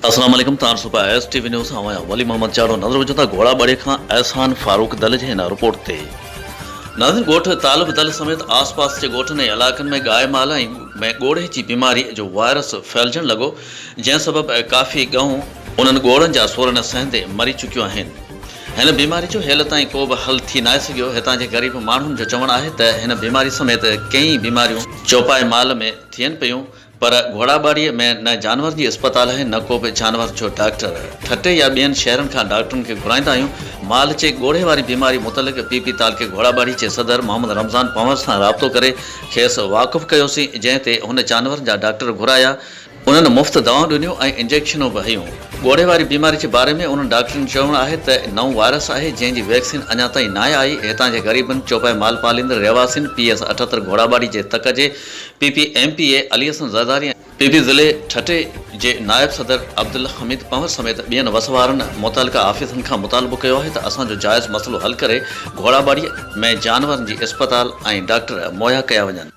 السلام عليڪم تان سپا ايس ٽي وي نيوز سان آهيان ولي محمد چاڙهو نظر وجهون ٿا گهوڙا ٻڙي کان احسان فاروق دل جي هن رپورٽ تي ناظرين ڳوٺ طالب دل سميت آس پاس جي ڳوٺن ۽ علائقن ۾ ڳائي مال ۽ ۾ ڳوڙهي جي بيماري جو وائرس ڦهلجڻ لڳو جنهن سبب ڪافي ڳئون انهن ڳوڙهن جا سورن سهندي مري چڪيون آهن هن بيماري جو هيل تائين ڪو به حل ٿي ناهي سگهيو هتان جي غريب ماڻهن جو چوڻ آهي ته هن بيماري سميت ڪيئي بيماريون چوپائي مال ۾ ٿين پيون پر گهوڙاٻاڙيء ۾ نه جانور جي اسپتال آهي نه ڪو به جانور جو ڊاڪٽر. ٺٽي يا ٻين شهرن کان ڊاڪٽرن کي گهرائيندا آهيون. مال جي ڳوڙهي واري بيماري متعلق پي پي تعلقي گهوڙاٻاڙي جي صدر محمد رمضان پنهور سان رابطو ڪري کيس واقف ڪيوسين جنهن تي هن جانورن جا ڊاڪٽر گهرايا، انهن مفت دوائون ڏنيون ۽ انجيڪشنون به هنيون. ڳوڙهي واري بيماري جي باري ۾ انهن ڊاڪٽرن جو چوڻ آهي ته نئون وائرس آهي جنهن جي ويڪسين اڃا تائين ناهي آئي، هتان جي غريبن، چوپائي مال پاليندڙ رهواسين پي ايس 78 گهوڙاٻاڙي جي تڪ جي P P M P A Ali Hassan Zardari ۽ P P ضلعي ٺٽي جي نائب صدر عبدالحميد پنهور سميت ٻين وس وارن متعلقه آفيسرن کان مطالبو ڪيو آهي ته اسان جو جائز مسئلو حل ڪري گهوڙاٻاڙي ۾ جانورن جي اسپتال ۽ ڊاڪٽر مهيا ڪيا وڃن.